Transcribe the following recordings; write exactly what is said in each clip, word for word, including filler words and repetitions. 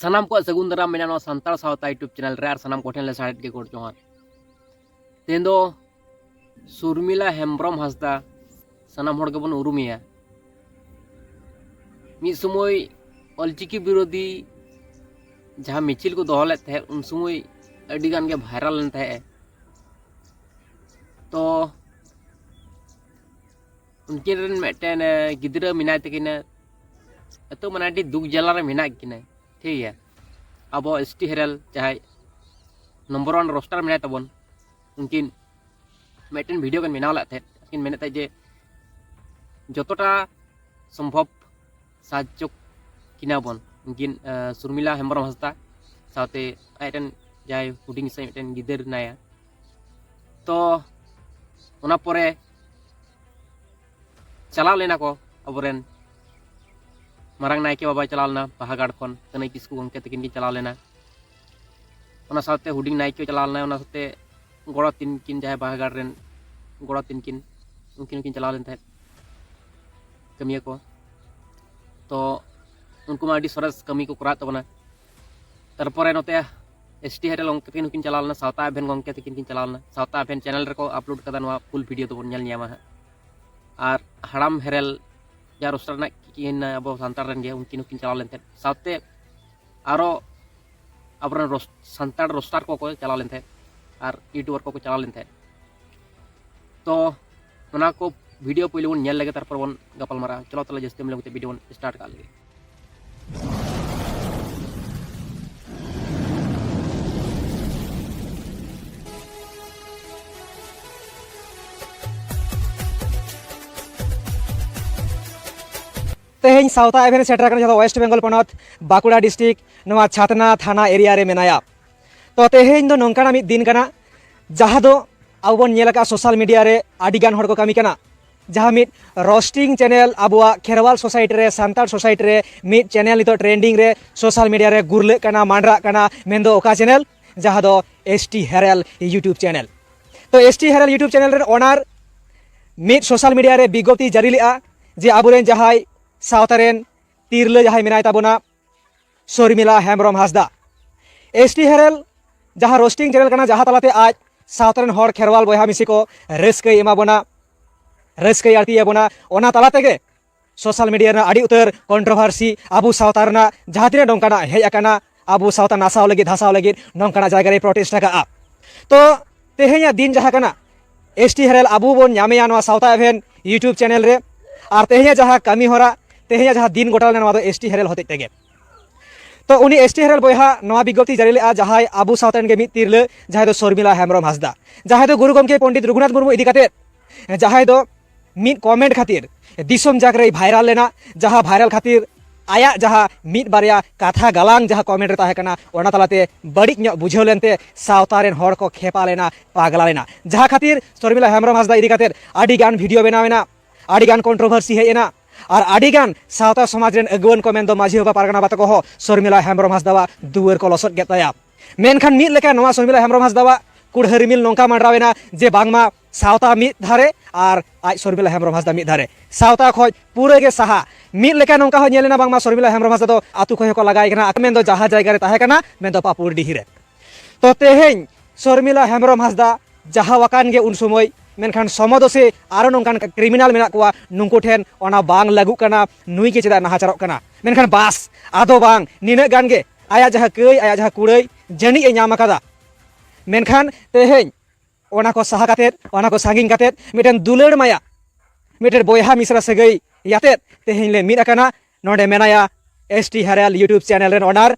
ᱥᱟᱱᱟᱢ ᱠᱚᱣᱟᱜ ᱥᱟᱹᱜᱩᱱ ᱫᱟᱨᱟᱢ ᱢᱮᱱᱟᱜᱼᱟ ᱱᱚᱣᱟ ᱥᱟᱱᱛᱟᱲ ᱥᱟᱶᱛᱟ YouTube ᱪᱮᱱᱮᱞ ᱨᱮ, ᱟᱨ ᱥᱟᱱᱟᱢ ᱠᱚᱴᱷᱮᱱ ᱞᱮ ᱥᱟᱨᱮᱡ ᱜᱮ ᱜᱚᱰ ᱡᱚᱦᱟᱨ᱾ ᱛᱮᱦᱮᱧ ᱫᱚ ᱥᱩᱨᱢᱤᱞᱟ ᱦᱮᱢᱵᱨᱚᱢ ᱦᱟᱸᱥᱫᱟ, ᱥᱟᱱᱟᱢ ᱦᱚᱲ ᱜᱮᱵᱚᱱ ᱩᱨᱩᱢᱮᱭᱟ᱾ ᱢᱤᱫ ᱥᱚᱢᱚᱭ ᱚᱞᱪᱤᱠᱤ ᱵᱤᱨᱳᱫᱷᱤ ᱡᱟᱦᱟᱸ ᱢᱤᱪᱷᱤᱞ ᱠᱚ ᱫᱚᱦᱚ ᱞᱮᱫ ᱛᱟᱦᱮᱸᱫ, ᱩᱱ ᱥᱚᱢᱚᱭ ᱟᱹᱰᱤ ᱜᱟᱱ ᱜᱮ ᱵᱷᱟᱭᱨᱟᱞ ᱞᱮᱱ ᱛᱟᱦᱮᱸᱫ᱾ ᱛᱚ ᱩᱱᱠᱤᱱ ᱨᱮᱱ ᱢᱤᱫᱴᱮᱱ, ᱮ, ᱜᱤᱫᱽᱨᱟᱹ ᱢᱮᱱᱟᱭ ᱛᱟᱹᱠᱤᱱᱟ᱾ ᱱᱤᱛᱚᱜ ᱢᱟᱱᱮ ᱟᱹᱰᱤ ᱫᱩᱠ ᱡᱟᱞᱟ ᱨᱮ ᱢᱮᱱᱟᱜ ᱠᱤᱱᱟ, ᱴᱷᱤᱠ ᱜᱮᱭᱟ᱾ ᱟᱵᱚ ᱮᱥ ᱴᱤ ᱦᱮᱨᱮᱞ ᱡᱟᱦᱟᱸᱭ ᱱᱚᱢᱵᱚᱨ ᱳᱣᱟᱱ ᱨᱳᱥᱴᱟᱨ ᱢᱮᱱᱟᱭ ᱛᱟᱵᱚᱱ, ᱩᱱᱠᱤᱱ ᱢᱤᱫᱴᱮᱱ ᱵᱷᱤᱰᱤᱭᱳ ᱠᱤᱱ ᱵᱮᱱᱟᱣ ᱞᱮᱫ ᱛᱟᱦᱮᱸᱫ᱾ ᱠᱤᱱ ᱢᱮᱱᱮᱫ ᱛᱟᱦᱮᱸᱫ ᱡᱮ ᱡᱚᱛᱚᱴᱟ ᱥᱚᱢᱵᱷᱚᱵ ᱥᱟᱦᱟᱡᱽᱡᱚ ᱠᱤᱱᱟ ᱵᱚᱱ, ᱩᱱᱠᱤᱱ, ᱮ, ᱥᱩᱨᱢᱤᱞᱟ ᱦᱮᱢᱵᱨᱚᱢ ᱦᱟᱸᱥᱫᱟ ᱥᱟᱶᱛᱮ ᱟᱡ ᱨᱮᱱ ᱡᱟᱦᱟᱸᱭ ᱦᱩᱰᱤᱧ ᱥᱟᱺᱦᱤᱡ ᱢᱤᱫᱴᱮᱱ ᱜᱤᱫᱟᱹᱨ ᱢᱮᱱᱟᱭᱟ᱾ ᱛᱚ ᱚᱱᱟ ᱯᱚᱨᱮ ᱪᱟᱞᱟᱣ ᱞᱮᱱᱟ ᱠᱚ ᱟᱵᱚᱨᱮᱱ ᱢᱟᱨᱟᱝ ᱱᱟᱭᱠᱮ ᱵᱟᱵᱟᱭ ᱪᱟᱞᱟᱣ ᱞᱮᱱᱟ ᱵᱟᱦᱟᱜᱟᱲ ᱠᱷᱚᱱ, ᱠᱟᱹᱱᱟᱹᱭ ᱠᱤᱥᱠᱩ ᱜᱚᱢᱠᱮ ᱛᱟᱹᱠᱤᱱ ᱠᱤᱱ ᱪᱟᱞᱟᱣ ᱞᱮᱱᱟ᱾ ᱚᱱᱟ ᱥᱟᱶᱛᱮ ᱦᱩᱰᱤᱧ ᱱᱟᱭᱠᱮ ᱪᱟᱞᱟᱣ ᱞᱮᱱᱟ, ᱚᱱᱟ ᱥᱟᱶᱛᱮ ᱜᱚᱲᱚ ᱛᱤᱱᱠᱤᱱ, ᱡᱟᱦᱟᱸᱭ ᱵᱟᱦᱟᱜᱟᱲ ᱨᱮᱱ ᱜᱚᱲᱚ ᱛᱤᱱᱠᱤᱱ, ᱩᱱᱠᱤᱱ ᱦᱚᱸᱠᱤᱱ ᱪᱟᱞᱟᱣ ᱞᱮᱱ ᱛᱟᱦᱮᱸᱫ ᱠᱟᱹᱢᱤᱭᱟᱹ ᱠᱚ᱾ ᱛᱚ ᱩᱱᱠᱩ ᱢᱟ ᱟᱹᱰᱤ ᱥᱚᱨᱮᱥ ᱠᱟᱹᱢᱤ ᱠᱚ ᱠᱚᱨᱟᱣᱮᱫ ᱛᱟᱵᱚᱱᱟ᱾ ᱛᱟᱨᱯᱚᱨᱮ ᱱᱚᱛᱮ ᱮᱥ ᱴᱤ ᱦᱮᱨᱮᱞ ᱜᱚᱢᱠᱮ ᱛᱟᱹᱠᱤᱱ ᱦᱚᱸᱠᱤᱱ ᱪᱟᱞᱟᱣ ᱞᱮᱱᱟ, ᱥᱟᱶᱛᱟ ᱟᱵᱷᱮᱱ ᱜᱚᱢᱠᱮ ᱛᱟᱹᱠᱤᱱ ᱠᱤᱱ ᱪᱟᱞᱟᱣ ᱞᱮᱱᱟ᱾ ᱥᱟᱶᱛᱟ ᱟᱵᱷᱮᱱ ᱪᱮᱱᱮᱞ ᱨᱮᱠᱚ ᱟᱯᱞᱳᱰ ᱠᱟᱫᱟ ᱱᱚᱣᱟ ᱯᱷᱩᱞ ᱵᱷᱤᱰᱤᱭᱳ ᱫᱚᱵᱚᱱ ᱧᱮᱞ ᱧᱟᱢᱟ ᱦᱟᱸᱜ᱾ ᱟᱨ ᱦᱟᱲᱟᱢ ᱦᱮᱨᱮᱞ, ᱡᱟᱦᱟᱸ ᱨᱳᱥᱴᱟᱨ ᱨᱮᱱᱟᱜ ᱠᱤᱱ ᱟᱵᱚ ᱥᱟᱱᱛᱟᱲ ᱨᱮᱱ ᱜᱮ, ᱩᱱᱠᱤᱱ ᱦᱚᱸᱠᱤᱱ ᱪᱟᱞᱟᱣ ᱞᱮᱱ ᱛᱟᱦᱮᱸᱫ᱾ ᱥᱟᱶᱛᱮ ᱟᱨᱚ ᱟᱵᱚᱨᱮᱱ ᱨᱳᱥ-, ᱥᱟᱱᱛᱟᱲ ᱨᱳᱥᱴᱟᱨ ᱠᱚᱠᱚ ᱪᱟᱞᱟᱣ ᱞᱮᱱ ᱛᱟᱦᱮᱸᱫ ᱟᱨ ᱤᱭᱩᱴᱩᱵᱟᱨ ᱠᱚᱠᱚ ᱪᱟᱞᱟᱣ ᱞᱮᱱ ᱛᱟᱦᱮᱸᱫ᱾ ᱛᱚ ᱚᱱᱟ ᱠᱚ ᱵᱷᱤᱰᱤᱭᱳ ᱯᱳᱭᱞᱳ ᱵᱚᱱ ᱧᱮᱞ ᱞᱮᱜᱮ, ᱛᱟᱨᱯᱚᱨ ᱵᱚᱱ ᱜᱟᱯᱟᱞ ᱢᱟᱨᱟᱜᱼᱟ᱾ ᱪᱚᱞᱚ ᱛᱟᱦᱚᱞᱮ ᱡᱟᱹᱥᱛᱤ ᱮᱢ ᱞᱟᱹᱜᱤᱫ ᱵᱷᱤᱰᱤᱭᱳ ᱵᱚᱱ ᱥᱴᱟᱨᱴ ᱠᱟᱜ ᱞᱮᱜᱮ᱾ ᱛᱮᱦᱮᱧ ᱥᱟᱶᱛᱟ ᱮᱵᱷᱮᱱ ᱥᱮᱴᱮᱨ ᱟᱠᱟᱱᱟ, ᱡᱟᱦᱟᱸ ᱫᱚ ᱳᱭᱮᱥᱴ ᱵᱮᱝᱜᱚᱞ ᱯᱚᱱᱚᱛ ᱵᱟᱸᱠᱩᱲᱟ ᱰᱤᱥᱴᱨᱤᱠᱴ, ᱱᱚᱣᱟ ᱪᱷᱟᱛᱱᱟ ᱛᱷᱟᱱᱟ ᱮᱨᱤᱭᱟ ᱨᱮ ᱢᱮᱱᱟᱭᱟ᱾ ᱛᱚ ᱛᱮᱦᱮᱧ ᱫᱚ ᱱᱚᱝᱠᱟᱱᱟᱜ ᱢᱤᱫ ᱫᱤᱱ ᱠᱟᱱᱟ, ᱡᱟᱦᱟᱸ ᱫᱚ ᱟᱵᱚ ᱵᱚᱱ ᱧᱮᱞ ᱟᱠᱟᱫᱼᱟ ᱥᱳᱥᱟᱞ ᱢᱤᱰᱤᱭᱟ ᱨᱮ ᱟᱹᱰᱤ ᱜᱟᱱ ᱦᱚᱲ ᱠᱚ ᱠᱟᱹᱢᱤ ᱠᱟᱱᱟ, ᱡᱟᱦᱟᱸ ᱢᱤᱫ ᱨᱳᱥᱴᱤᱝ ᱪᱮᱱᱮᱞ ᱟᱵᱚᱣᱟᱜ ᱠᱷᱮᱨᱣᱟᱞ ᱥᱳᱥᱟᱭᱴᱤ ᱨᱮ, ᱥᱟᱱᱛᱟᱲ ᱥᱳᱥᱟᱭᱴᱤ ᱨᱮ ᱢᱤᱫ ᱪᱮᱱᱮᱞ ᱱᱤᱛᱚᱜ ᱴᱨᱮᱱᱰᱤᱝ ᱨᱮ ᱥᱳᱥᱟᱞ ᱢᱤᱰᱤᱭᱟ ᱨᱮ ᱜᱩᱨᱞᱟᱹᱜ ᱠᱟᱱᱟ, ᱢᱟᱸᱰᱨᱟᱜ ᱠᱟᱱᱟ, ᱢᱮᱱᱫᱚ ᱚᱠᱟ ᱪᱮᱱᱮᱞ? ᱡᱟᱦᱟᱸ ᱫᱚ ᱮᱥ ᱴᱤ ᱦᱮᱨᱮᱞ ᱭᱩᱴᱩᱵᱽ ᱪᱮᱱᱮᱞ᱾ ᱛᱚ ᱮᱥ ᱴᱤ ᱦᱮᱨᱮᱞ ᱭᱩᱴᱩᱵᱽ ᱪᱮᱱᱮᱞ ᱨᱮᱱ ᱳᱱᱟᱨ ᱢᱤᱫ ᱥᱳᱥᱟᱞ ᱢᱤᱰᱤᱭᱟ ᱨᱮ ᱵᱤᱜᱽᱜᱚᱯᱛᱤ ᱡᱟᱹᱨᱤ ᱞᱮᱫᱼᱟ ᱡᱮ ᱟᱵᱚᱨᱮᱱ ᱡᱟᱦᱟᱸᱭ ᱥᱟᱶᱛᱟ ᱨᱮᱱ ᱛᱤᱨᱞᱟᱹ ᱡᱟᱦᱟᱸᱭ ᱢᱮᱱᱟᱭ ᱛᱟᱵᱚᱱᱟ, ᱥᱚᱨᱢᱤᱞᱟ ᱦᱮᱢᱵᱨᱚᱢ ᱦᱟᱸᱥᱫᱟ᱾ ᱮᱥ ᱴᱤ ᱦᱮᱨᱮᱞ ᱡᱟᱦᱟᱸ ᱨᱳᱥᱴᱤᱝ ᱪᱮᱱᱮᱞ ᱠᱟᱱᱟ, ᱡᱟᱦᱟᱸ ᱛᱟᱞᱟᱛᱮ ᱟᱡ ᱥᱟᱶᱛᱟ ᱨᱮᱱ ᱦᱚᱲ ᱠᱷᱮᱨᱣᱟᱞ ᱵᱚᱭᱦᱟ ᱢᱤᱥᱤ ᱠᱚ ᱨᱟᱹᱥᱠᱟᱹᱭ ᱮᱢᱟ ᱵᱚᱱᱟ, ᱨᱟᱹᱥᱠᱟᱹᱭ ᱟᱹᱲᱛᱤ ᱟᱵᱚᱱᱟ, ᱚᱱᱟ ᱛᱟᱞᱟ ᱛᱮᱜᱮ ᱥᱳᱥᱟᱞ ᱢᱤᱰᱤᱭᱟ ᱨᱮᱱᱟᱜ ᱟᱹᱰᱤ ᱩᱛᱟᱹᱨ ᱠᱚᱱᱴᱨᱳᱵᱷᱟᱨᱥᱤ, ᱟᱵᱚ ᱥᱟᱶᱛᱟ ᱨᱮᱱᱟᱜ ᱡᱟᱦᱟᱸ ᱛᱤᱱᱟᱹᱜ ᱱᱚᱝᱠᱟᱱᱟᱜ ᱦᱮᱡ ᱟᱠᱟᱱᱟ, ᱟᱵᱚ ᱥᱟᱶᱛᱟ ᱱᱟᱥᱟᱣ ᱞᱟᱹᱜᱤᱫ, ᱫᱷᱟᱥᱟᱣ ᱞᱟᱹᱜᱤᱫ ᱱᱚᱝᱠᱟᱱᱟᱜ ᱡᱟᱭᱜᱟ ᱨᱮ ᱯᱨᱚᱴᱮᱥᱴ ᱟᱠᱟᱫᱼᱟ᱾ ᱛᱚ ᱛᱮᱦᱮᱧᱟᱜ ᱫᱤᱱ ᱡᱟᱦᱟᱸ ᱠᱟᱱᱟ, ᱮᱥ ᱴᱤ ᱦᱮᱨᱮᱞ ᱟᱵᱚ ᱵᱚᱱ ᱧᱟᱢᱮᱭᱟ ᱱᱚᱣᱟ ᱥᱟᱶᱛᱟ ᱮᱵᱷᱮᱱ YouTube ᱪᱮᱱᱮᱞ ᱨᱮ᱾ ᱟᱨ ᱛᱮᱦᱮᱧᱟᱜ ᱡᱟᱦᱟᱸ ᱠᱟᱹᱢᱤ ᱦᱚᱨᱟ, ᱛᱮᱦᱮᱧᱟᱜ ᱡᱟᱦᱟᱸ ᱫᱤᱱ ᱜᱚᱴᱟ ᱞᱮᱱᱟ, ᱱᱚᱣᱟ ᱫᱚ ᱮᱥ ᱴᱤ ᱦᱮᱨᱮᱞ ᱦᱚᱛᱮᱡ ᱛᱮᱜᱮ᱾ ᱛᱚ ᱩᱱᱤ ᱮᱥ ᱴᱤ ᱦᱮᱨᱮᱞ ᱵᱚᱭᱦᱟ ᱱᱚᱣᱟ ᱵᱤᱜᱽᱜᱚᱯᱛᱤ ᱡᱟᱹᱨᱤ ᱞᱮᱫᱼᱟ, ᱡᱟᱦᱟᱸᱭ ᱟᱵᱚ ᱥᱟᱶᱛᱟ ᱨᱮᱱ ᱜᱮ ᱢᱤᱫ ᱛᱤᱨᱞᱟᱹ, ᱡᱟᱦᱟᱸᱭ ᱫᱚ ᱥᱚᱨᱢᱤᱞᱟ ᱦᱮᱢᱵᱨᱚᱢ ᱦᱟᱸᱥᱫᱟ, ᱡᱟᱦᱟᱸᱭ ᱫᱚ ᱜᱩᱨᱩ ᱜᱚᱢᱠᱮ ᱯᱚᱱᱰᱤᱛ ᱨᱚᱜᱷᱩᱱᱟᱛᱷ ᱢᱩᱨᱢᱩ ᱤᱫᱤ ᱠᱟᱛᱮ, ᱡᱟᱦᱟᱸᱭ ᱫᱚ ᱢᱤᱫ ᱠᱚᱢᱮᱱᱴ ᱠᱷᱟᱹᱛᱤᱨ ᱫᱤᱥᱚᱢ ᱡᱟᱠ ᱨᱮᱭ ᱵᱷᱟᱭᱨᱟᱞ ᱞᱮᱱᱟ, ᱡᱟᱦᱟᱸ ᱵᱷᱟᱭᱨᱟᱞ ᱠᱷᱟᱹᱛᱤᱨ ᱟᱭᱟᱜ ᱡᱟᱦᱟᱸ ᱢᱤᱫ ᱵᱟᱨᱭᱟ ᱠᱟᱛᱷᱟ ᱜᱟᱞᱟᱝ ᱡᱟᱦᱟᱸ ᱠᱚᱢᱮᱱᱴ ᱨᱮ ᱛᱟᱦᱮᱸ ᱠᱟᱱᱟ, ᱚᱱᱟ ᱛᱟᱞᱟᱛᱮ ᱵᱟᱹᱲᱤᱡ ᱧᱚᱜ ᱵᱩᱡᱷᱟᱹᱣ ᱞᱮᱱᱛᱮ ᱥᱟᱶᱛᱟ ᱨᱮᱱ ᱦᱚᱲ ᱠᱚ ᱠᱷᱮᱯᱟ ᱞᱮᱱᱟ, ᱯᱟᱜᱽᱞᱟ ᱞᱮᱱᱟ, ᱡᱟᱦᱟᱸ ᱠᱷᱟᱹᱛᱤᱨ ᱥᱚᱨᱢᱤᱞᱟ ᱦᱮᱢᱵᱨᱚᱢ ᱦᱟᱸᱥᱫᱟ ᱤᱫᱤ ᱠᱟᱛᱮ ᱟᱹᱰᱤ ᱜᱟᱱ ᱵᱷᱤᱰᱤᱭᱳ ᱵᱮᱱᱟᱣ ᱮᱱᱟ, ᱟᱹᱰᱤ ᱜᱟᱱ ᱠᱚᱱᱴᱨᱳᱵᱷᱟᱨᱥᱤ ᱦᱮᱡ ᱮᱱᱟ, ᱟᱨ ᱟᱹᱰᱤ ᱜᱟᱱ ᱥᱟᱶᱛᱟ ᱥᱚᱢᱟᱡᱽ ᱨᱮᱱ ᱟᱹᱜᱩᱣᱟᱹᱱ ᱠᱚ ᱢᱮᱱᱫᱚ ᱢᱟᱹᱡᱷᱤ ᱵᱟᱵᱟ, ᱯᱟᱨᱜᱟᱱᱟ ᱵᱟᱵᱟ ᱛᱟᱠᱚ ᱦᱚᱸ ᱥᱚᱨᱢᱤᱞᱟ ᱦᱮᱢᱵᱨᱚᱢ ᱦᱟᱸᱥᱫᱟᱣᱟᱜ ᱫᱩᱣᱟᱹᱨ ᱠᱚ ᱞᱚᱥᱚᱫ ᱠᱮᱫ ᱛᱟᱭᱟ᱾ ᱢᱮᱱᱠᱷᱟᱱ ᱢᱤᱫ ᱞᱮᱠᱟ ᱱᱚᱣᱟ ᱥᱚᱨᱢᱤᱞᱟ ᱦᱮᱢᱵᱨᱚᱢ ᱦᱟᱸᱥᱫᱟᱣᱟᱜ ᱠᱩᱲᱦᱟᱹ ᱨᱤᱢᱤᱞ ᱱᱚᱝᱠᱟ ᱢᱟᱸᱰᱨᱟᱣ ᱮᱱᱟ ᱡᱮ ᱵᱟᱝᱢᱟ ᱥᱟᱶᱛᱟ ᱢᱤᱫ ᱫᱷᱟᱨᱮ ᱟᱨ ᱟᱡ ᱥᱚᱨᱢᱤᱞᱟ ᱦᱮᱢᱵᱨᱚᱢ ᱦᱟᱸᱥᱫᱟ ᱢᱤᱫ ᱫᱷᱟᱨᱮ, ᱥᱟᱶᱛᱟ ᱠᱷᱚᱡ ᱯᱩᱨᱟᱹ ᱜᱮ ᱥᱟᱦᱟ᱾ ᱢᱤᱫ ᱞᱮᱠᱟ ᱱᱚᱝᱠᱟ ᱦᱚᱸ ᱧᱮᱞ ᱮᱱᱟ ᱵᱟᱝᱢᱟ ᱥᱚᱨᱢᱤᱞᱟ ᱦᱮᱢᱵᱨᱚᱢ ᱦᱟᱸᱥᱫᱟ ᱫᱚ ᱟᱹᱛᱩ ᱠᱷᱚᱡ ᱦᱚᱸᱠᱚ ᱞᱟᱜᱟᱭ ᱠᱟᱱᱟ, ᱢᱮᱱᱫᱚ ᱡᱟᱦᱟᱸ ᱡᱟᱭᱜᱟ ᱨᱮ ᱛᱟᱦᱮᱸ ᱠᱟᱱᱟ, ᱢᱮᱱᱫᱚ ᱯᱟᱹᱯᱩᱨᱰᱤᱦᱤ ᱨᱮ᱾ ᱛᱚ ᱛᱮᱦᱮᱧ ᱥᱚᱨᱢᱤᱞᱟ ᱦᱮᱢᱵᱨᱚᱢ ᱦᱟᱸᱥᱫᱟ ᱡᱟᱦᱟᱸ ᱟᱠᱟᱱ ᱜᱮ ᱩᱱ ᱥᱚᱢᱚᱭ, ᱢᱮᱱᱠᱷᱟᱱ ᱥᱚᱢᱚᱫᱚᱥᱮ ᱟᱨᱚ ᱱᱚᱝᱠᱟᱱ ᱠᱨᱤᱢᱤᱱᱟᱞ ᱢᱮᱱᱟᱜ ᱠᱚᱣᱟ, ᱱᱩᱠᱩ ᱴᱷᱮᱱ ᱚᱱᱟ ᱵᱟᱝ ᱞᱟᱹᱜᱩᱜ ᱠᱟᱱᱟ, ᱱᱩᱭ ᱜᱮ ᱪᱮᱫᱟᱜ ᱱᱟᱦᱟᱪᱟᱨᱚᱜ ᱠᱟᱱᱟ? ᱢᱮᱱᱠᱷᱟᱱ ᱵᱟᱥ, ᱟᱫᱚ ᱵᱟᱝ, ᱱᱤᱱᱟᱹᱜ ᱜᱟᱱ ᱜᱮ ᱟᱭᱟᱜ ᱡᱟᱦᱟᱸ ᱠᱟᱹᱭ, ᱟᱭᱟᱜ ᱡᱟᱦᱟᱸ ᱠᱩᱲᱟᱹᱭ ᱡᱟᱹᱱᱤᱡ ᱮ ᱧᱟᱢ ᱟᱠᱟᱫᱟ᱾ ᱢᱮᱱᱠᱷᱟᱱ ᱛᱮᱦᱮᱧ ᱚᱱᱟ ᱠᱚ ᱥᱟᱦᱟ ᱠᱟᱛᱮᱫ, ᱚᱱᱟ ᱠᱚ ᱥᱟᱺᱜᱤᱧ ᱠᱟᱛᱮᱫ, ᱢᱤᱫᱴᱮᱱ ᱫᱩᱞᱟᱹᱲ ᱢᱟᱭᱟ, ᱢᱤᱫᱴᱮᱱ ᱵᱚᱭᱦᱟ ᱢᱤᱥᱨᱟ ᱥᱟᱹᱜᱟᱹᱭ ᱭᱟᱛᱮᱫ ᱛᱮᱦᱮᱧ ᱞᱮ ᱢᱤᱫ ᱟᱠᱟᱱᱟ᱾ ᱱᱚᱰᱮ ᱢᱮᱱᱟᱭᱟ ᱮᱥ ᱴᱤ ᱦᱮᱨᱟᱞ YouTube ᱪᱮᱱᱮᱞ ᱨᱮᱱ ᱳᱱᱟᱨ,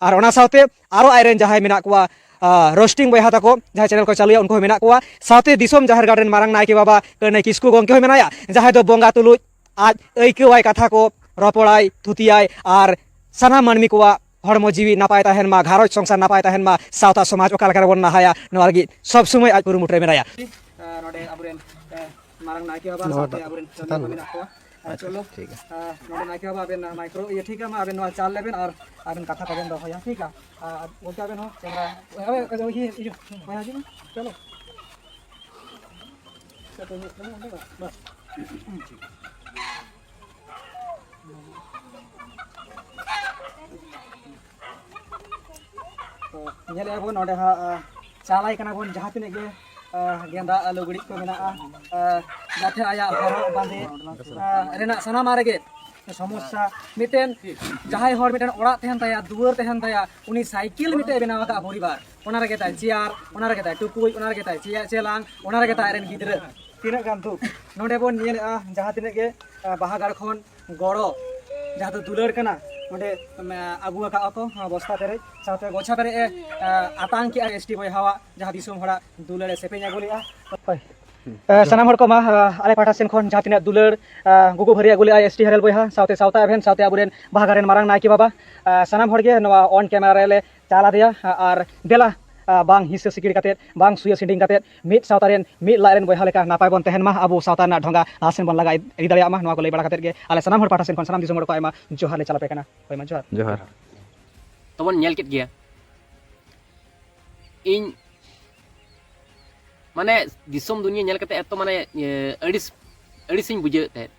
ᱟᱨ ᱚᱱᱟ ᱥᱟᱶᱛᱮ ᱟᱨᱚ ᱟᱡᱨᱮᱱ ᱡᱟᱦᱟᱸᱭ ᱢᱮᱱᱟᱜ ᱠᱚᱣᱟ, ᱟᱸ, ᱨᱳᱥᱴᱤᱝ ᱵᱚᱭᱦᱟ ᱛᱟᱠᱚ, ᱡᱟᱦᱟᱸᱭ ᱪᱮᱱᱮᱞ ᱠᱚ ᱪᱟᱹᱞᱩᱭᱟ, ᱩᱱᱠᱩ ᱦᱚᱸ ᱢᱮᱱᱟᱜ ᱠᱚᱣᱟ᱾ ᱥᱟᱶᱛᱮ ᱫᱤᱥᱚᱢ ᱡᱟᱦᱮᱨ ᱜᱟᱲ ᱨᱮᱱ ᱢᱟᱨᱟᱝ ᱱᱟᱭᱠᱮ ᱵᱟᱵᱟ ᱠᱟᱹᱱᱟᱹᱭ ᱠᱤᱥᱠᱩ ᱜᱚᱢᱠᱮ ᱦᱚᱸ ᱢᱮᱱᱟᱭᱟ, ᱡᱟᱦᱟᱸᱭ ᱫᱚ ᱵᱚᱸᱜᱟ ᱛᱩᱞᱩᱡ ᱟᱡ ᱟᱹᱭᱠᱟᱹᱣᱟᱭ, ᱠᱟᱛᱷᱟ ᱠᱚ ᱨᱚᱯᱚᱲᱟᱭ, ᱛᱷᱩᱛᱤᱭᱟᱭ, ᱟᱨ ᱥᱟᱱᱟᱢ ᱢᱟᱹᱱᱢᱤ ᱠᱚᱣᱟᱜ ᱦᱚᱲᱢᱚ ᱡᱤᱣᱤ ᱱᱟᱯᱟᱭ ᱛᱟᱦᱮᱱ ᱢᱟ, ᱜᱷᱟᱨᱚᱸᱡᱽ ᱥᱚᱝᱥᱟᱨ ᱱᱟᱯᱟᱭ ᱛᱟᱦᱮᱱ ᱢᱟ, ᱥᱟᱶᱛᱟ ᱥᱚᱢᱟᱡᱽ ᱚᱠᱟ ᱞᱮᱠᱟ ᱨᱮᱵᱚᱱ ᱞᱟᱦᱟᱭᱟ, ᱱᱚᱣᱟ ᱞᱟᱹᱜᱤᱫ ᱥᱚᱵᱽ ᱥᱚᱢᱚᱭ ᱟᱡ ᱠᱩᱨᱩᱢᱩᱴᱩ ᱨᱮ ᱢᱮᱱᱟᱭᱟ᱾ ᱱᱚᱰᱮ ᱟᱵᱚᱨᱮᱱ, ᱮ, ᱢᱟᱨᱟᱝ ᱱᱟᱭᱠᱮ ᱵᱟᱵᱟ ᱥᱟᱶᱛᱮ ᱟᱵᱚᱨᱮᱱ ᱪᱮᱛᱟᱱ ᱢᱮᱱᱟᱜ ᱠᱚᱣᱟ᱾ ᱟᱪᱪᱷᱟ, ᱪᱚᱞᱚ᱾ ᱴᱷᱤᱠ ᱜᱮᱭᱟ᱾ ᱮ, ᱱᱚᱰᱮ ᱱᱟᱭᱠᱮ ᱵᱟᱵᱟ ᱟᱵᱮᱱ ᱢᱟᱭᱠᱨᱳ ᱤᱭᱟᱹ ᱴᱷᱤᱠ ᱜᱮᱭᱟ, ᱢᱟ ᱟᱵᱮᱱ ᱱᱚᱣᱟ ᱪᱟᱞ ᱞᱮᱵᱮᱱ ᱟᱨ ᱟᱵᱮᱱ ᱠᱟᱛᱷᱟ ᱠᱚᱵᱮᱱ ᱫᱚᱦᱚᱭᱟ, ᱴᱷᱤᱠ ᱜᱮᱭᱟ? ᱟᱨ ᱜᱚᱢᱠᱮ ᱟᱵᱮᱱ ᱦᱚᱸ ᱠᱮᱢᱨᱟ, ᱳᱭ, ᱳᱭ, ᱳᱭ, ᱤᱭᱟᱹ, ᱤᱭᱟᱹ, ᱦᱳᱭ, ᱦᱤᱡᱩᱜ ᱢᱮ᱾ ᱪᱚᱞᱚ᱾ ᱥᱮᱴᱮᱨ ᱦᱩᱭᱩᱜ ᱠᱟᱱᱟ ᱚᱸᱰᱮ, ᱵᱟᱥ᱾ ᱴᱷᱤᱠ᱾ ᱧᱮᱞᱮᱫᱼᱟ ᱵᱚᱱ ᱱᱚᱰᱮ ᱦᱟᱸᱜ ᱪᱟᱞᱟᱭ ᱠᱟᱱᱟ ᱵᱚᱱ, ᱡᱟᱦᱟᱸ ᱛᱤᱱᱟᱹᱜ ᱜᱮ ᱜᱮᱸᱫᱟᱜ ᱞᱩᱜᱽᱲᱤᱡ ᱠᱚ ᱢᱮᱱᱟᱜᱼᱟ, ᱡᱟᱛᱮ ᱟᱭᱟᱜ ᱦᱚᱨᱚᱜ ᱵᱟᱸᱫᱮ ᱨᱮᱱᱟᱜ ᱥᱟᱱᱟᱢᱟᱜ ᱨᱮᱜᱮ ᱥᱚᱢᱚᱥᱥᱟ᱾ ᱢᱤᱫᱴᱮᱱ ᱡᱟᱦᱟᱸᱭ ᱦᱚᱲ ᱢᱤᱫᱴᱮᱱ ᱚᱲᱟᱜ ᱛᱟᱦᱮᱱ ᱛᱟᱭᱟ, ᱫᱩᱣᱟᱹᱨ ᱛᱟᱦᱮᱱ ᱛᱟᱭᱟ, ᱩᱱᱤ ᱥᱟᱭᱠᱮᱞ ᱢᱤᱫᱴᱮᱡ ᱵᱮᱱᱟᱣ ᱟᱠᱟᱫ ᱯᱚᱨᱤᱵᱟᱨ, ᱚᱱᱟ ᱨᱮᱜᱮ ᱛᱟᱭ ᱪᱮᱭᱟᱨ, ᱚᱱᱟ ᱨᱮᱜᱮ ᱛᱟᱭ ᱴᱩᱠᱩᱡ, ᱚᱱᱟ ᱨᱮᱜᱮ ᱛᱟᱭ ᱪᱮᱭᱟᱨ ᱪᱮᱞᱟᱝ, ᱚᱱᱟ ᱨᱮᱜᱮ ᱛᱟᱭ ᱟᱡ ᱨᱮᱱ ᱜᱤᱫᱽᱨᱟᱹ᱾ ᱛᱤᱱᱟᱹᱜ ᱜᱟᱱ ᱫᱩᱠ ᱱᱚᱰᱮ ᱵᱚᱱ ᱧᱮᱞᱮᱫᱼᱟ, ᱡᱟᱦᱟᱸ ᱛᱤᱱᱟᱹᱜ ᱜᱮ ᱵᱟᱦᱟ ᱜᱟᱲ ᱠᱷᱚᱱ ᱜᱚᱲᱚ, ᱡᱟᱦᱟᱸ ᱫᱚ ᱫᱩᱞᱟᱹᱲ ᱠᱟᱱᱟ, ᱱᱚᱰᱮ ᱟᱹᱜᱩ ᱟᱠᱟᱫ ᱠᱚ ᱵᱚᱥᱛᱟ ᱯᱮᱨᱮᱡ, ᱥᱟᱶᱛᱮ ᱜᱚᱪᱷᱟ ᱯᱮᱨᱮᱡ ᱮ ᱟᱛᱟᱝ ᱠᱮᱜᱼᱟ ᱮᱥ ᱴᱤ ᱵᱚᱭᱦᱟᱣᱟᱜ, ᱡᱟᱦᱟᱸ ᱫᱤᱥᱚᱢ ᱦᱚᱲᱟᱜ ᱫᱩᱞᱟᱹᱲ ᱮ ᱥᱮᱯᱮᱧ ᱟᱹᱜᱩ ᱞᱮᱜᱼᱟ᱾ ᱦᱳᱭ᱾ ᱥᱟᱱᱟᱢ ᱦᱚᱲ ᱠᱚ ᱢᱟ, ᱟᱞᱮ ᱯᱟᱦᱴᱟ ᱥᱮᱱ ᱠᱷᱚᱱ ᱡᱟᱦᱟᱸ ᱛᱤᱱᱟᱹᱜ ᱫᱩᱞᱟᱹᱲ ᱜᱩᱜᱩ ᱵᱷᱟᱹᱨᱤ ᱟᱹᱜᱩ ᱞᱮᱜᱼᱟ ᱮᱥ ᱴᱤ ᱦᱟᱨᱮᱞ ᱵᱚᱭᱦᱟ, ᱥᱟᱶᱛᱮ ᱥᱟᱶᱛᱟ ᱮᱵᱷᱮᱱ, ᱥᱟᱶᱛᱮ ᱟᱵᱚᱨᱮᱱ ᱵᱟᱦᱟ ᱜᱟᱲ ᱨᱮᱱ ᱢᱟᱨᱟᱝ ᱱᱟᱭᱠᱮ ᱵᱟᱵᱟ, ᱥᱟᱱᱟᱢ ᱦᱚᱲ ᱜᱮ ᱱᱚᱣᱟ ᱚᱱ ᱠᱮᱢᱮᱨᱟ ᱨᱮᱞᱮ ᱪᱟᱞ ᱟᱫᱮᱭᱟ᱾ ᱟᱨ ᱫᱮᱞᱟ, ᱵᱟᱝ ᱦᱤᱥᱟᱹ ᱥᱤᱠᱤᱲ ᱠᱟᱛᱮᱫ, ᱵᱟᱝ ᱥᱩᱭᱟᱹ ᱥᱤᱸᱰᱤᱝ ᱠᱟᱛᱮᱫ, ᱢᱤᱫ ᱥᱟᱶᱛᱟ ᱨᱮᱱ ᱢᱤᱫ ᱞᱟᱡ ᱨᱮᱱ ᱵᱚᱭᱦᱟ ᱞᱮᱠᱟ ᱱᱟᱯᱟᱭ ᱵᱚᱱ ᱛᱟᱦᱮᱱ ᱢᱟ, ᱟᱵᱚ ᱥᱟᱶᱛᱟ ᱨᱮᱱᱟᱜ ᱰᱷᱚᱸᱜᱟ ᱞᱟᱦᱟ ᱥᱮᱱ ᱵᱚᱱ ᱞᱟᱜᱟ ᱤᱫᱤ ᱫᱟᱲᱮᱭᱟᱜ ᱢᱟ᱾ ᱱᱚᱣᱟ ᱠᱚ ᱞᱟᱹᱭ ᱵᱟᱲᱟ ᱠᱟᱛᱮᱫ ᱜᱮ ᱟᱞᱮ ᱥᱟᱱᱟᱢ ᱦᱚᱲ ᱯᱟᱦᱴᱟ ᱥᱮᱱ ᱠᱷᱚᱱ ᱥᱟᱱᱟᱢ ᱫᱤᱥᱚᱢ ᱦᱚᱲ ᱠᱚ ᱟᱭᱢᱟ ᱡᱚᱦᱟᱨ ᱞᱮ ᱪᱟᱞ ᱟᱯᱮ ᱠᱟᱱᱟ᱾ ᱦᱳᱭ ᱢᱟ ᱡᱚᱦᱟᱨ᱾ ᱡᱚᱦᱟᱨ᱾ ᱛᱚᱵᱚᱱ ᱧᱮᱞ ᱠᱮᱫ ᱜᱮᱭᱟ, ᱤᱧ ᱢᱟᱱᱮ ᱫᱤᱥᱚᱢ ᱫᱩᱱᱤᱭᱟᱹ ᱧᱮᱞ ᱠᱟᱛᱮ ᱮᱛᱚ ᱢᱟᱱᱮ ᱟᱹᱲᱤᱥ ᱟᱹᱲᱤᱥᱤᱧ ᱵᱩᱡᱷᱟᱹᱣᱮᱫ ᱛᱟᱦᱮᱸᱫ᱾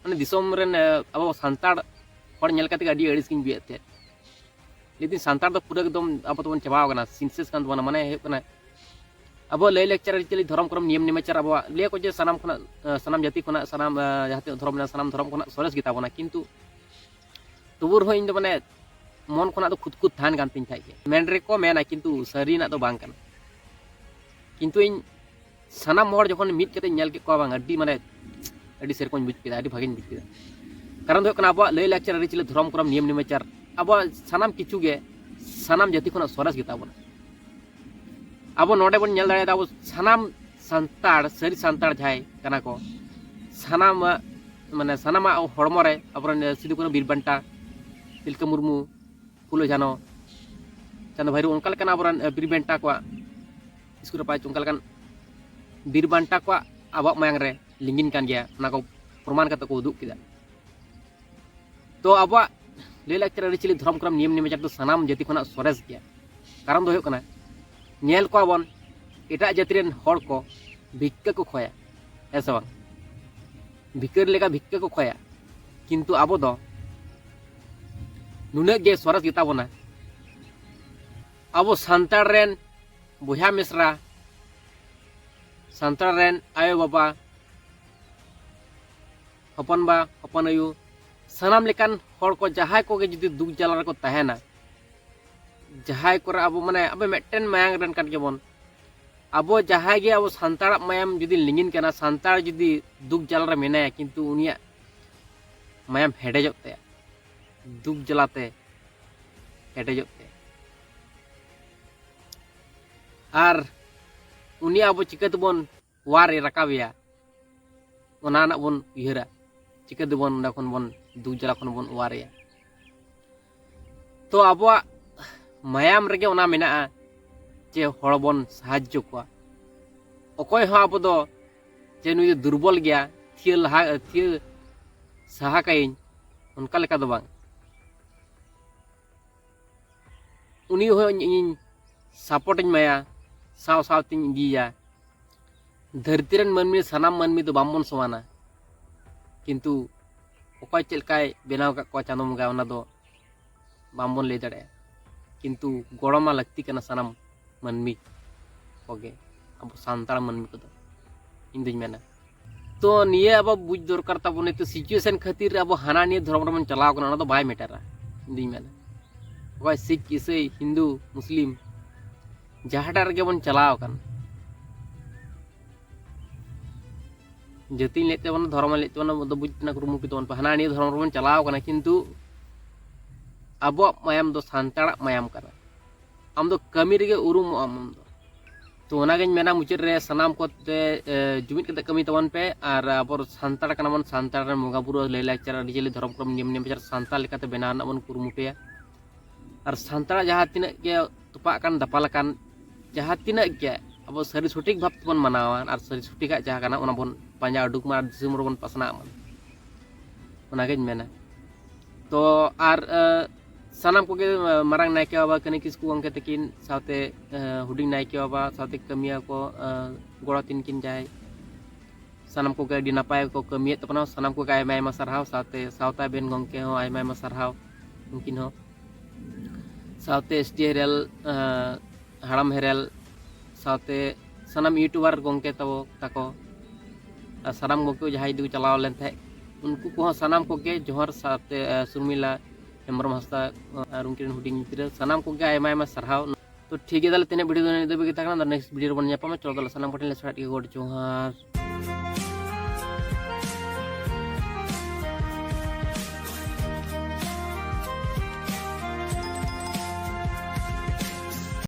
ᱢᱟᱱᱮ ᱫᱤᱥᱚᱢ ᱨᱮᱱ ᱟᱵᱚ ᱥᱟᱱᱛᱟᱲ ᱦᱚᱲ ᱧᱮᱞ ᱠᱟᱛᱮ ᱜᱮ ᱟᱹᱰᱤ ᱟᱹᱲᱤᱥ ᱜᱤᱧ ᱵᱩᱡᱷᱟᱹᱣᱮᱫ ᱛᱟᱦᱮᱸᱫ᱾ ᱞᱟᱹᱭᱫᱟᱹᱧ ᱥᱟᱱᱛᱟᱲ ᱫᱚ ᱯᱩᱨᱟᱹ ᱮᱠᱫᱚᱢ ᱟᱵᱚ ᱫᱚᱵᱚᱱ ᱪᱟᱵᱟᱣ ᱠᱟᱱᱟ, ᱥᱤᱱᱥᱮᱥ ᱠᱟᱱ ᱛᱟᱵᱚᱱᱟ᱾ ᱢᱟᱱᱮ ᱦᱩᱭᱩᱜ ᱠᱟᱱᱟ ᱟᱵᱚ ᱞᱟᱹᱭ ᱞᱟᱠᱪᱟᱨ ᱟᱹᱨᱤᱪᱟᱹᱞᱤ ᱫᱷᱚᱨᱚᱢ ᱠᱚᱨᱚᱢ ᱱᱤᱭᱚᱢ ᱱᱮᱢᱟᱪᱟᱨ ᱟᱵᱚᱣᱟᱜ ᱞᱟᱹᱭ ᱟᱠᱚ ᱡᱮ ᱥᱟᱱᱟᱢ ᱠᱷᱚᱱᱟᱜ ᱥᱟᱱᱟᱢ ᱡᱟᱹᱛᱤ ᱠᱷᱚᱱᱟᱜ ᱥᱟᱱᱟᱢ ᱡᱟᱦᱟᱸ ᱛᱤᱱᱟᱹᱜ ᱫᱷᱚᱨᱚᱢ ᱢᱮᱱᱟᱜᱼᱟ ᱥᱟᱱᱟᱢ ᱫᱷᱚᱨᱚᱢ ᱠᱷᱚᱱᱟᱜ ᱥᱚᱨᱮᱥ ᱜᱮᱛᱟ ᱵᱚᱱᱟ, ᱠᱤᱱᱛᱩ ᱛᱚᱵᱩ ᱨᱮᱦᱚᱸ ᱤᱧ ᱫᱚ ᱢᱟᱱᱮ ᱢᱚᱱ ᱠᱷᱚᱱᱟᱜ ᱫᱚ ᱠᱷᱩᱫ ᱠᱷᱩᱫ ᱛᱟᱦᱮᱱ ᱠᱟᱱ ᱛᱤᱧ ᱛᱟᱦᱮᱸᱫ ᱜᱮ᱾ ᱢᱮᱱ ᱨᱮᱠᱚ ᱢᱮᱱᱟ ᱠᱤᱱᱛᱩ ᱥᱟᱹᱨᱤᱱᱟᱜ ᱫᱚ ᱵᱟᱝ ᱠᱟᱱᱟ᱾ ᱠᱤᱱᱛᱩ ᱤᱧ ᱥᱟᱱᱟᱢ ᱦᱚᱲ ᱡᱚᱠᱷᱚᱱ ᱢᱤᱫ ᱠᱟᱛᱮᱧ ᱧᱮᱞ ᱠᱮᱫ ᱠᱚᱣᱟ, ᱵᱟᱝ ᱟᱹᱰᱤ ᱢᱟᱱᱮ ᱟᱹᱰᱤ ᱥᱮᱨᱚᱠᱚᱢ ᱵᱩᱡᱽ ᱠᱮᱫᱟ, ᱟᱹᱰᱤ ᱵᱷᱟᱜᱮᱧ ᱵᱩᱡᱽ ᱠᱮᱫᱟ᱾ ᱠᱟᱨᱚᱱ ᱫᱚ ᱦᱩᱭᱩᱜ ᱠᱟᱱᱟ ᱟᱵᱚᱣᱟᱜ ᱞᱟᱹᱭ ᱞᱟᱠᱪᱟᱨ ᱟᱹᱨᱤᱪᱟᱹᱞᱤ ᱫᱷᱚᱨᱚᱢ ᱠᱚᱨᱚᱢ ᱱᱤᱭᱚᱢ ᱱᱮᱢᱟᱪᱟᱨ ᱟᱵᱚᱣᱟᱜ ᱥᱟᱱᱟᱢ ᱠᱤᱪᱷᱩ ᱜᱮ ᱥᱟᱱᱟᱢ ᱡᱟᱹᱛᱤ ᱠᱷᱚᱱᱟᱜ ᱥᱚᱨᱮᱥ ᱜᱮᱛᱟ ᱵᱚᱱᱟ᱾ ᱟᱵᱚ ᱱᱚᱰᱮ ᱵᱚᱱ ᱧᱮᱞ ᱫᱟᱲᱮᱭᱟᱫᱟ ᱟᱵᱚ ᱥᱟᱱᱟᱢ ᱥᱟᱱᱛᱟᱲ, ᱥᱟᱹᱨᱤ ᱥᱟᱱᱛᱟᱲ ᱡᱟᱦᱟᱸᱭ ᱠᱟᱱᱟ ᱠᱚ, ᱥᱟᱱᱟᱢᱟᱜ ᱢᱟᱱᱮ ᱥᱟᱱᱟᱢᱟᱜ ᱦᱚᱲᱢᱚ ᱨᱮ ᱟᱵᱚᱨᱮᱱ ᱥᱤᱫᱩ ᱠᱟᱹᱱᱦᱩ ᱵᱤᱨ ᱵᱟᱱᱴᱟ, ᱛᱤᱞᱠᱟᱹ ᱢᱩᱨᱢᱩ, ᱯᱷᱩᱞᱳ ᱡᱷᱟᱱᱚ, ᱪᱟᱸᱫᱚ ᱵᱷᱟᱭᱨᱳ, ᱚᱱᱠᱟ ᱞᱮᱠᱟᱱ ᱟᱵᱚᱨᱮᱱ ᱵᱤᱨ ᱵᱟᱱᱴᱟ ᱠᱚᱣᱟᱜ ᱤᱥᱠᱩᱞ ᱨᱮ ᱯᱟᱸᱪ ᱚᱱᱠᱟ ᱞᱮᱠᱟᱱ ᱵᱤᱨ ᱵᱟᱱᱴᱟ ᱠᱚᱣᱟᱜ ᱟᱵᱚᱣᱟᱜ ᱢᱟᱭᱟᱝ ᱨᱮ ᱞᱤᱸᱜᱤᱱ ᱠᱟᱱ ᱜᱮᱭᱟ, ᱚᱱᱟ ᱠᱚ ᱯᱨᱚᱢᱟᱱ ᱠᱟᱛᱮ ᱠᱚ ᱩᱫᱩᱜ ᱠᱮᱫᱟ᱾ ᱛᱚ ᱟᱵᱚᱣᱟᱜ ᱞᱟᱹᱭ ᱞᱟᱠᱪᱟᱨ ᱟᱹᱨᱤᱪᱟᱹᱞᱤ ᱫᱷᱚᱨᱚᱢ ᱠᱚᱨᱚᱢ ᱱᱤᱭᱚᱢ ᱱᱮᱢᱟᱪᱟᱨ ᱫᱚ ᱥᱟᱱᱟᱢ ᱡᱟᱹᱛᱤ ᱠᱷᱚᱱᱟᱜ ᱥᱚᱨᱮᱥ ᱜᱮᱭᱟ᱾ ᱠᱟᱨᱚᱱ ᱫᱚ ᱦᱩᱭᱩᱜ ᱠᱟᱱᱟ ᱧᱮᱞ ᱠᱚᱣᱟ ᱵᱚᱱ ᱮᱴᱟᱜ ᱡᱟᱹᱛᱤ ᱨᱮᱱ ᱦᱚᱲ ᱠᱚ ᱵᱷᱤᱠᱠᱟᱹ ᱠᱚ ᱠᱷᱚᱭᱟ, ᱦᱮᱸ ᱥᱮ ᱵᱟᱝ? ᱵᱷᱤᱠᱟᱹᱨ ᱞᱮᱠᱟ ᱵᱷᱤᱠᱠᱟᱹ ᱠᱚ ᱠᱷᱚᱭᱟ, ᱠᱤᱱᱛᱩ ᱟᱵᱚ ᱫᱚ ᱱᱩᱱᱟᱹᱜ ᱜᱮ ᱥᱚᱨᱮᱥ ᱜᱮᱛᱟ ᱵᱚᱱᱟ᱾ ᱟᱵᱚ ᱥᱟᱱᱛᱟᱲ ᱨᱮᱱ ᱵᱚᱭᱦᱟ ᱢᱤᱥᱨᱟ, ᱥᱟᱱᱛᱟᱲ ᱨᱮᱱ ᱟᱭᱳ ᱵᱟᱵᱟ, ᱦᱚᱯᱚᱱ ᱵᱟ, ᱦᱚᱯᱚᱱ ᱟᱭᱳ, ᱥᱟᱱᱟᱢ ᱞᱮᱠᱟᱱ ᱦᱚᱲ ᱠᱚ, ᱡᱟᱦᱟᱸᱭ ᱠᱚᱜᱮ ᱡᱩᱫᱤ ᱫᱩᱠ ᱡᱟᱞᱟ ᱨᱮᱠᱚ ᱛᱟᱦᱮᱱᱟ, ᱡᱟᱦᱟᱸᱭ ᱠᱚᱨᱮ ᱟᱵᱚ, ᱢᱟᱱᱮ, ᱟᱵᱚ ᱢᱤᱫᱴᱮᱱ ᱢᱟᱭᱟᱝ ᱨᱮᱱ ᱠᱟᱱ ᱜᱮᱵᱚᱱ, ᱟᱵᱚ ᱡᱟᱦᱟᱸᱭ ᱜᱮ ᱟᱵᱚ ᱥᱟᱱᱛᱟᱲᱟᱜ ᱢᱟᱭᱟᱢ ᱡᱩᱫᱤ ᱞᱤᱸᱜᱤᱱ ᱠᱟᱱᱟ, ᱥᱟᱱᱛᱟᱲ ᱡᱩᱫᱤ ᱫᱩᱠ ᱡᱟᱞᱟ ᱨᱮ ᱢᱮᱱᱟᱭᱟ, ᱠᱤᱱᱛᱩ ᱩᱱᱤᱭᱟᱜ ᱢᱟᱭᱟᱢ ᱦᱮᱰᱮᱡᱚᱜ ᱛᱟᱭᱟ, ᱫᱩᱠ ᱡᱟᱞᱟᱛᱮ ᱦᱮᱰᱮᱡᱚᱜ ᱛᱟᱭᱟ᱾ ᱟᱨ ᱩᱱᱤ ᱟᱵᱚ ᱪᱤᱠᱟᱹ ᱛᱮᱵᱚᱱ ᱚᱣᱟᱨ ᱨᱟᱠᱟᱵᱮᱭᱟ, ᱚᱱᱟ ᱨᱮᱱᱟᱜ ᱵᱚᱱ ᱩᱭᱦᱟᱹᱨᱟ, ᱪᱤᱠᱟᱹ ᱛᱮᱵᱚᱱ ᱚᱸᱰᱮ ᱠᱷᱚᱱ ᱵᱚᱱ ᱫᱩᱠ ᱡᱟᱞᱟ ᱠᱷᱚᱱ ᱵᱚᱱ ᱚᱣᱟᱨᱮᱭᱟ᱾ ᱛᱚ ᱟᱵᱚᱣᱟᱜ ᱢᱟᱭᱟᱢ ᱨᱮᱜᱮ ᱚᱱᱟ ᱢᱮᱱᱟᱜᱼᱟ ᱡᱮ ᱦᱚᱲ ᱵᱚᱱ ᱥᱟᱦᱟᱡᱽᱡᱚ ᱠᱚᱣᱟ᱾ ᱚᱠᱚᱭ ᱦᱚᱸ ᱟᱵᱚ ᱫᱚ ᱡᱮ ᱱᱩᱭ ᱫᱚ ᱫᱩᱨᱵᱚᱞ ᱜᱮᱭᱟ, ᱛᱷᱤᱭᱟᱹ ᱞᱟᱦᱟ, ᱛᱷᱤᱭᱟᱹ ᱥᱟᱦᱟ ᱠᱟᱭᱟᱹᱧ, ᱚᱱᱠᱟ ᱞᱮᱠᱟ ᱫᱚ ᱵᱟᱝ᱾ ᱩᱱᱤ ᱦᱚᱸ ᱤᱧ, ᱤᱧ ᱥᱟᱯᱳᱨᱴ ᱤᱧ ᱮᱢᱟᱭᱟ, ᱥᱟᱶ ᱥᱟᱶᱛᱤᱧ ᱤᱫᱤᱭᱮᱭᱟ᱾ ᱫᱷᱟᱹᱨᱛᱤ ᱨᱮᱱ ᱢᱟᱹᱱᱢᱤ, ᱥᱟᱱᱟᱢ ᱢᱟᱹᱱᱢᱤ ᱫᱚ ᱵᱟᱝᱵᱚᱱ ᱥᱚᱢᱟᱱᱟ, ᱠᱤᱱᱛᱩ ᱚᱠᱚᱭ ᱪᱮᱫ ᱞᱮᱠᱟᱭ ᱵᱮᱱᱟᱣ ᱟᱠᱟᱫ ᱠᱚᱣᱟ ᱪᱟᱸᱫᱳ ᱵᱚᱸᱜᱟ, ᱚᱱᱟ ᱫᱚ ᱵᱟᱝᱵᱚᱱ ᱞᱟᱹᱭ ᱫᱟᱲᱮᱭᱟᱜᱼᱟ᱾ ᱠᱤᱱᱛᱩ ᱜᱚᱲᱚ ᱢᱟ ᱞᱟᱹᱠᱛᱤ ᱠᱟᱱᱟ ᱥᱟᱱᱟᱢ ᱢᱟᱹᱱᱢᱤ ᱠᱚᱜᱮ, ᱟᱵᱚ ᱥᱟᱱᱛᱟᱲ ᱢᱟᱹᱱᱢᱤ ᱠᱚᱫᱚ, ᱤᱧ ᱫᱩᱧ ᱢᱮᱱᱟ᱾ ᱛᱚ ᱱᱤᱭᱟᱹ ᱟᱵᱚ ᱵᱩᱡᱽ ᱫᱚᱨᱠᱟᱨ ᱛᱟᱵᱚᱱ, ᱱᱤᱛᱚᱜ ᱥᱤᱪᱩᱭᱮᱥᱚᱱ ᱠᱷᱟᱹᱛᱤᱨ ᱟᱵᱚ ᱦᱟᱱᱟ ᱱᱤᱭᱟᱹ ᱫᱷᱚᱨᱚᱢ ᱨᱮᱵᱚᱱ ᱪᱟᱞᱟᱣ ᱠᱟᱱᱟ, ᱚᱱᱟ ᱫᱚ ᱵᱟᱭ ᱢᱮᱴᱟᱨᱟ, ᱤᱧ ᱫᱩᱧ ᱢᱮᱱᱟ᱾ ᱚᱠᱚᱭ ᱥᱤᱠᱷ, ᱤᱥᱟᱹᱭ, ᱦᱤᱱᱫᱩ, ᱢᱩᱥᱞᱤᱢ, ᱡᱟᱦᱟᱸᱴᱟᱜ ᱨᱮᱜᱮ ᱵᱚᱱ ᱪᱟᱞᱟᱣ ᱟᱠᱟᱱ, ᱡᱟᱹᱛᱤᱧ ᱞᱟᱹᱭᱮᱫ ᱛᱟᱵᱚᱱᱟ, ᱫᱷᱚᱨᱚᱢ ᱞᱟᱹᱭᱮᱫ ᱛᱟᱵᱚᱱᱟ, ᱟᱵᱚ ᱫᱚ ᱵᱩᱡᱽ ᱨᱮᱱᱟᱜ ᱠᱩᱨᱩᱢᱩᱴᱩ ᱛᱟᱵᱚᱱ ᱯᱮ᱾ ᱦᱟᱱᱟ ᱱᱤᱭᱟᱹ ᱫᱷᱚᱨᱚᱢ ᱨᱮᱵᱚᱱ ᱪᱟᱞᱟᱣ ᱠᱟᱱᱟ, ᱠᱤᱱᱛᱩ ᱟᱵᱚᱣᱟᱜ ᱢᱟᱭᱟᱢ ᱫᱚ ᱥᱟᱱᱛᱟᱲᱟᱜ ᱢᱟᱭᱟᱢ ᱠᱟᱱᱟ᱾ ᱟᱢ ᱫᱚ ᱠᱟᱹᱢᱤ ᱨᱮᱜᱮ ᱩᱨᱩᱢᱚᱜ ᱟᱢ ᱟᱢ ᱫᱚ᱾ ᱛᱚ ᱚᱱᱟᱜᱤᱧ ᱢᱮᱱᱟ, ᱢᱩᱪᱟᱹᱫ ᱨᱮ ᱥᱟᱱᱟᱢ ᱠᱚᱛᱮ, ᱮ, ᱡᱩᱢᱤᱫ ᱠᱟᱛᱮ ᱠᱟᱹᱢᱤ ᱛᱟᱵᱚᱱ ᱯᱮ᱾ ᱟᱨ ᱟᱵᱚ ᱥᱟᱱᱛᱟᱲ ᱠᱟᱱᱟ ᱵᱚᱱ, ᱥᱟᱱᱛᱟᱲ ᱨᱮᱱ ᱵᱚᱸᱜᱟ ᱵᱩᱨᱩ, ᱞᱟᱹᱭ ᱞᱟᱠᱪᱟᱨ, ᱟᱹᱨᱤᱪᱟᱹᱞᱤ, ᱫᱷᱚᱨᱚᱢ ᱠᱚᱨᱚᱢ, ᱱᱤᱭᱚᱢ ᱱᱮᱢᱟᱪᱟᱨ ᱥᱟᱱᱛᱟᱲ ᱞᱮᱠᱟᱛᱮ ᱵᱮᱱᱟᱣ ᱨᱮᱱᱟᱜ ᱵᱚᱱ ᱠᱩᱨᱩᱢᱩᱴᱩᱭᱟ᱾ ᱟᱨ ᱥᱟᱱᱛᱟᱲᱟᱜ ᱡᱟᱦᱟᱸ ᱛᱤᱱᱟᱹᱜ ᱜᱮ ᱛᱚᱯᱟᱜ ᱟᱠᱟᱱ, ᱫᱟᱯᱟᱞ ᱟᱠᱟᱱ, ᱡᱟᱦᱟᱸ ᱛᱤᱱᱟᱹᱜ ᱜᱮ ᱟᱵᱚ ᱥᱟᱹᱨᱤ ᱥᱚᱴᱷᱤᱠ ᱵᱷᱟᱵᱽ ᱛᱮᱵᱚᱱ ᱢᱟᱱᱟᱣᱟ ᱟᱨ ᱥᱟᱹᱨᱤ ᱥᱚᱴᱷᱤᱠᱟᱜ ᱡᱟᱦᱟᱸ ᱠᱟᱱᱟ, ᱚᱱᱟ ᱵᱚᱱ ᱯᱟᱸᱡᱟ ᱩᱰᱩᱠ ᱢᱟ ᱟᱨ ᱫᱤᱥᱚᱢ ᱨᱮᱵᱚᱱ ᱯᱟᱥᱱᱟᱣ ᱢᱟ, ᱚᱱᱟᱜᱤᱧ ᱢᱮᱱᱟ᱾ ᱛᱚ ᱟᱨ, ᱮ, ᱥᱟᱱᱟᱢ ᱠᱚᱜᱮ, ᱮ, ᱢᱟᱨᱟᱝ ᱱᱟᱭᱠᱮ ᱵᱟᱵᱟ, ᱠᱟᱹᱱᱟᱹᱭ ᱠᱤᱥᱠᱩ ᱜᱚᱢᱠᱮ ᱛᱟᱹᱠᱤᱱ ᱥᱟᱶᱛᱮ, ᱮ, ᱦᱩᱰᱤᱧ ᱱᱟᱭᱠᱮ ᱵᱟᱵᱟ ᱥᱟᱶᱛᱮ ᱠᱟᱹᱢᱤᱭᱟᱹ ᱠᱚ, ᱮ, ᱜᱚᱲᱚ ᱛᱤᱱᱠᱤᱱ ᱡᱟᱦᱟᱸᱭ, ᱥᱟᱱᱟᱢ ᱠᱚᱜᱮ ᱟᱹᱰᱤ ᱱᱟᱯᱟᱭ ᱠᱚ ᱠᱟᱹᱢᱤᱭᱮᱫ ᱛᱟᱵᱚᱱᱟ᱾ ᱥᱟᱱᱟᱢ ᱠᱚᱜᱮ ᱟᱭᱢᱟ ᱟᱭᱢᱟ ᱥᱟᱨᱦᱟᱣ, ᱥᱟᱶᱛᱮ ᱥᱟᱶᱛᱟ ᱵᱮᱱ ᱜᱚᱢᱠᱮ ᱦᱚᱸ ᱟᱭᱢᱟ ᱟᱭᱢᱟ ᱥᱟᱨᱦᱟᱣ, ᱩᱱᱠᱤᱱ ᱦᱚᱸ᱾ ᱥᱟᱶᱛᱮ ᱮᱥ ᱴᱤ ᱦᱮᱨᱮᱞ, ᱟᱸ, ᱦᱟᱲᱟᱢ ᱦᱮᱨᱮᱞ, ᱥᱟᱶᱛᱮ ᱥᱟᱱᱟᱢ ᱤᱭᱩᱴᱩᱵᱟᱨ ᱜᱚᱢᱠᱮ ᱛᱟᱵᱚ ᱛᱟᱠᱚ ᱟᱨ ᱥᱟᱱᱟᱢ ᱜᱚᱢᱠᱮ ᱡᱟᱦᱟᱸᱭ ᱡᱩᱫᱤ ᱠᱚ ᱪᱟᱞᱟᱣ ᱞᱮᱱ ᱛᱟᱦᱮᱸᱫ, ᱩᱱᱠᱩ ᱠᱚᱦᱚᱸ ᱥᱟᱱᱟᱢ ᱠᱚᱜᱮ ᱡᱚᱦᱟᱨ᱾ ᱥᱟᱶᱛᱮ ᱟᱸ, ᱥᱩᱨᱢᱤᱞᱟ ᱦᱮᱢᱵᱨᱚᱢ ᱦᱟᱸᱥᱫᱟ ᱟᱨ ᱩᱱᱠᱤᱱ ᱦᱩᱰᱤᱧ ᱜᱤᱫᱽᱨᱟᱹ, ᱥᱟᱱᱟᱢ ᱠᱚᱜᱮ ᱟᱭᱢᱟ ᱟᱭᱢᱟ ᱥᱟᱨᱦᱟᱣ᱾ ᱛᱚ ᱴᱷᱤᱠ ᱜᱮᱭᱟ, ᱛᱟᱦᱚᱞᱮ ᱛᱮᱦᱮᱧᱟᱜ ᱵᱷᱤᱰᱤᱭᱳ ᱫᱚ ᱱᱤᱭᱟᱹ ᱫᱷᱟᱹᱵᱤᱡ ᱜᱮ ᱛᱟᱦᱮᱸ ᱠᱟᱱᱟ᱾ ᱱᱮᱠᱥᱴ ᱵᱷᱤᱰᱤᱭᱳ ᱨᱮᱵᱚᱱ ᱧᱟᱯᱟᱢᱟ᱾ ᱪᱚᱞᱚ ᱛᱟᱦᱚᱞᱮ ᱥᱟᱱᱟᱢ ᱠᱚᱴᱷᱮᱱ ᱞᱮ ᱥᱚᱲᱮᱫ ᱜᱮ ᱜᱚᱰ ᱡᱚᱦᱟᱨ᱾